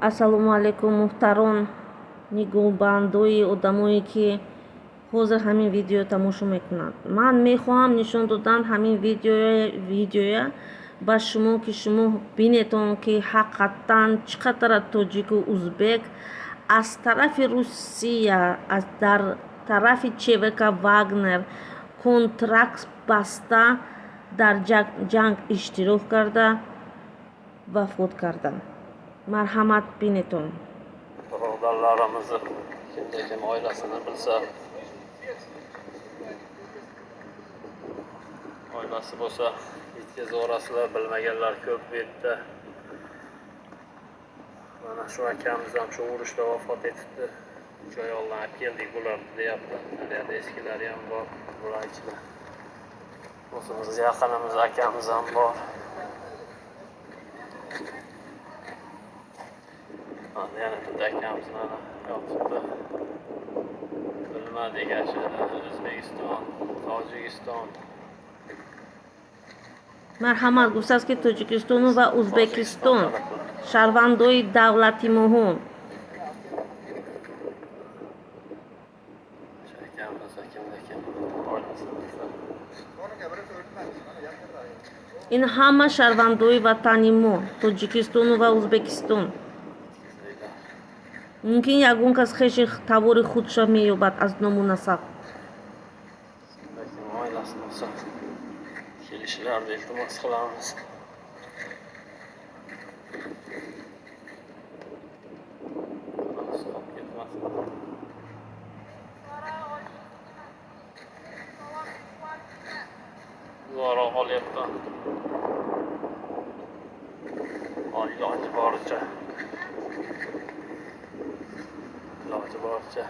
Ассалому алайкум, муҳтарон нигоҳбандои одамое, ки ҳозир ҳамин видео тамошо мекунанд. Ман мехоҳам нишон додан ҳамин видеоя ба шумо, ки шумо бинетон, ки ҳақиқатан чӣ қадара тоҷику узбек аз тарафи Русия, аз дар тарафи ЧВК Вагнер контракт баста, дар ҷанг иштирок карда, вафот карданд. Марҳамат, бинетон. Birodarlarimizni kimda kim oilasini bilsa, oilasi bo'lsa, yetkazaverasizlar. Bilmaganlar ko'p bu yerda. Mana shu akamiz ham shu urushda vafot etibdi. 3 oy oldin olib keldik bularni, deyapti. Bu yerda eskilari ham bor bular ichida. O'zimiz yaqinimiz, akamiz ham bor. Mana yana bitta akamiz mana yotibdi. Bilmadik, shu O'zbekiston, Tojikiston. Марҳамат, гуфтааст, ки Тоҷикистону ва Узбекистон шаҳрвандои давлати моҳон. Shu akamiz, kimda kim oilasi bilsa. Ин ҳама шаҳрвандои ватани мо, Тоҷикистону ва Узбекистон. Yetkazinglar. Мумкин, ягон кас хеши тавори худша меёбад аз ному насаб. Kimda kim oilasi bo'lsa, kelishlarini iltimos qilamiz. Xudosi qolib ketmasin. Uzoqroq olyapti. Iloji boricha. Iloji boricha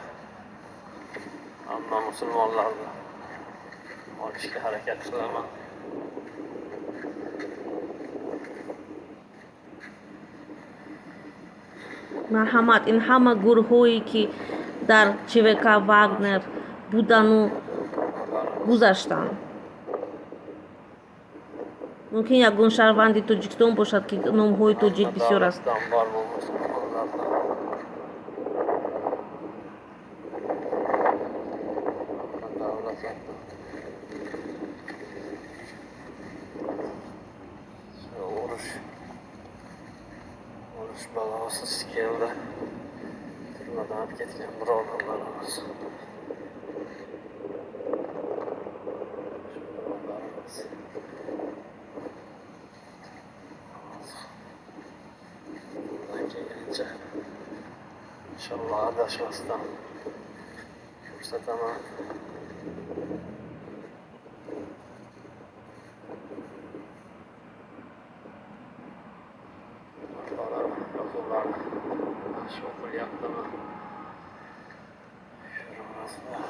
hamma musulmonlarni olishga harakat qilaman. Марҳамат, ин ҳама гурӯҳҳое, ки дар ЧВК Вагнер будану гузаштанд. Мумкин, ягон шаҳрванди Тоҷикистон бошад, ки номҳои тоҷик бисёр аст. Davlatdan bor bu musulmonlardan. Davlatlardan. Shu urush balosi keldi. Turmadan olib ketgan birodarlarimiz. Shu birodarimiz. Qo'ldan kelgancha, inshaalloh, adashmasdan ko'rsataman. Yozuvlar yaxshi o'qilyaptimi? Ko'rinmaslar.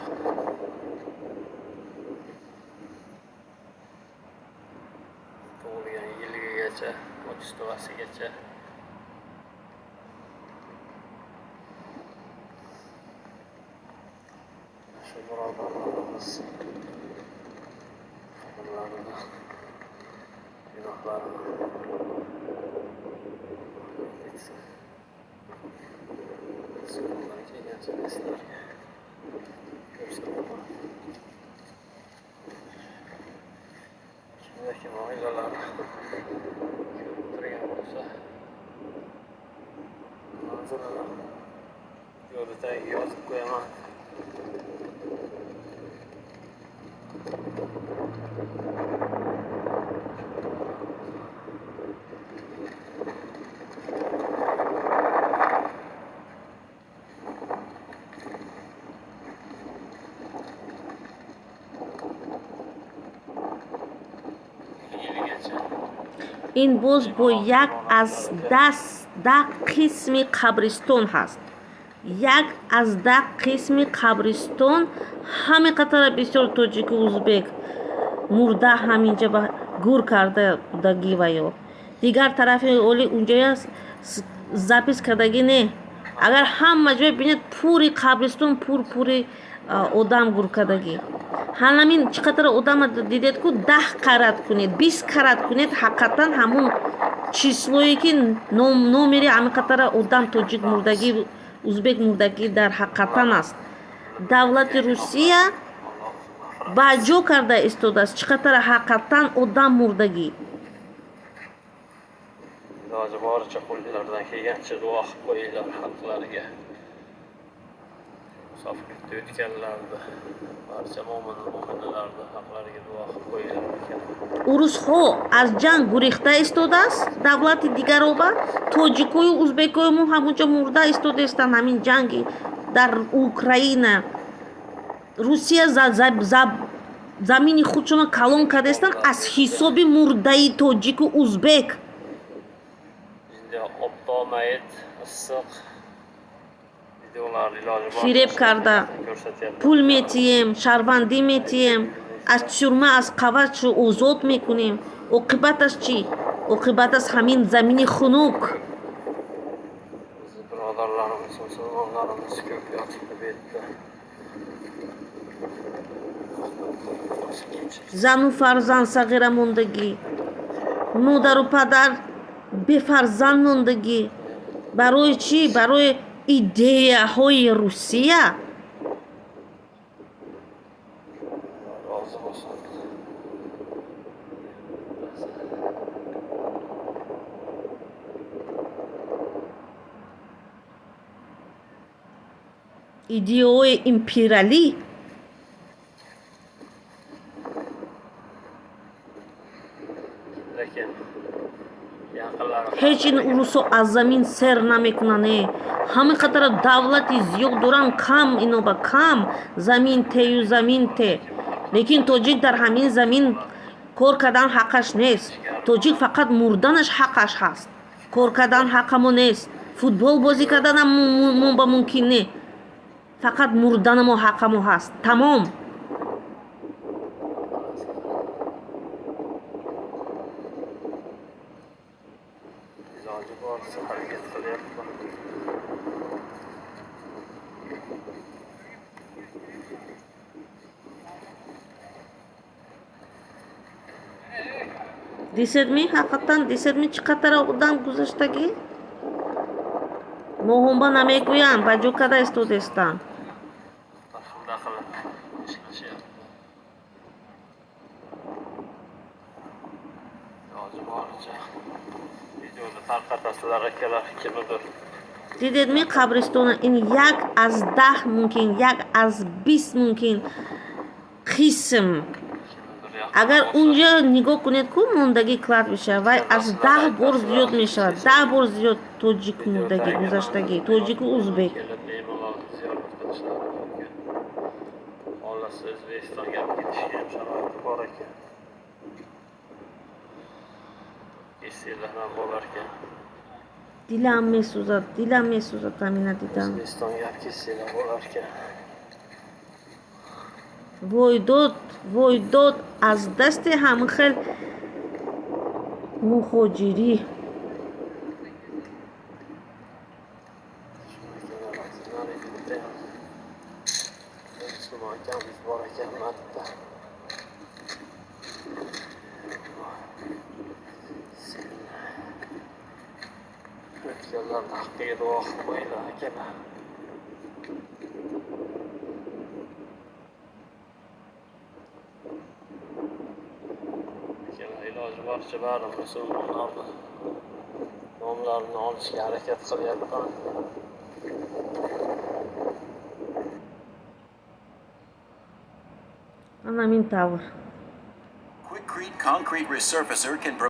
Tug'ilgan yiligacha, отчество sigacha. Shu birodarlarimiz qabrlarini, gunohlarini etsin. Qo'ldan kelgancha sizlarga ko'rsataman. Kimda kim oilalari ko'rib turgan bo'lsa, manzilini yo'li tagiga yozib qo'yaman. Yiligacha. Ин боз бо як аз 10 қисми қабристон ҳаст. 1 аз 10 қисми қабристон ҳаме қатара бисёр тоҷику узбек мурда ҳаминҷа ба гур карда будагӣ. Ва ё дигар тарафи оли унҷоя запись кардагӣ не. Агар ҳама ҷой бинед, пури қабристон пур пури одам гур кардагӣ. Ҳамин чӣ қадар одама дидед ку, 10 карат кунед, 20 карат кунед, ҳақиқатан ҳамун. Числое ки номери ҳамин қатара одам тоҷик мурдагӣ, узбек мурдагӣ дар ҳақиқатан аст. Давлати Русия ба ҷо карда истодааст, чӣ қатара ҳақиқатан одам мурдагӣ. Iloji boricha qo'linglardan kelgancha duo qilib qo'yinglar xalqlariga. Musofirlikda o'tganlarni, barcha mo'min mo'minalarni haqlariga duo qilib qo'yinglar akalar. Урусҳо аз ҷанг гурехта истодааст давлати дигароба, тоҷикою узбекою мо ҳамонҷо мурда истодаистанд. Ҳамин ҷанги дар Украина Русия замини худшона калон кардаистанд аз ҳисоби мурдаи тоҷику узбек. Endi obdo mayit, issiq videolarni iloji boricha Фиреб карда ko'rsatyapman. Пул метиҳем, шаҳрвандӣ метиҳем, аз тюрьма, аз қавач озод мекунем. Оқибаташ чӣ? Оқибаташ ҳамин замини хунук. Bizni birodarlarimiz, musulmonlarimiz ko'p yotibdi bu yerda. Зану фарзанд сағира мондагӣ, модару падар бефарзанд мондагӣ. Барои чӣ? Барои идеяҳои Русия. Rozi bo'lsin. Идеяҳои империалӣ. Lekin yaqinlari Ҳеҷ ин урусҳо аз замин сер намекунанд. Э, ҳамин қатара давлати зиёд доранд, кам иноба кам замин тею замин те, лекин тоҷик дар ҳамин замин кор кардан ҳаққаш нест. Тоҷик фақат мурданаш ҳаққаш ҳаст, кор кардан ҳаққамо нест, футбол бозӣ карданам мо ба мумкин не, фақат мурданамо ҳаққамо ҳаст, тамом. Iloji boricha harakat qilyapman. Дидедми, ҳақиқатан дидедми, чӣ қатара одам гузаштагӣ? Моҳонба намегӯянд, ба ҷо карда истодаистанд. Bir xilda qilib ishlashyapti. Iloji boricha videoni tarqatasizlar akalar, kimnidir Дидедми қабристона? Ин 1 аз 10 мумкин, 1 аз 20 мумкин қисм. Kimnidir yaqin Агар bo'lsa, унҷо нигоҳ кунед ку, мондагӣ кладбище вай аз 10 бор зиёд мешавад, 10 бор зиёд тоҷик video мурдагӣ tagiga гузаштагӣ, тоҷику узбек. Kelib bemalol ziyorat qilishlari mumkin. Xohlasa O'zbekistonga olib ketishga ham sharoiti bor ekan. Ketsanglar ham bo'larkan. Дилам месӯзад, дилам месӯзад ҳамина дидам. O'zbekistonga olib ketsanglar bo'larkan. Войдод, войдод аз дасти ҳамин хел муҳоҷирӣ. Shuni bitta ham musulmon akamiz bor ekan matda. Sen o'tganlarni haqqiga duo qilib qo'yinglar akalar. Akalar, iloji boricha bari musulmonlarni nomlarini olishga harakat qilyapman. Ана ҳамин тавр. Quikrete Concrete Resurfacer can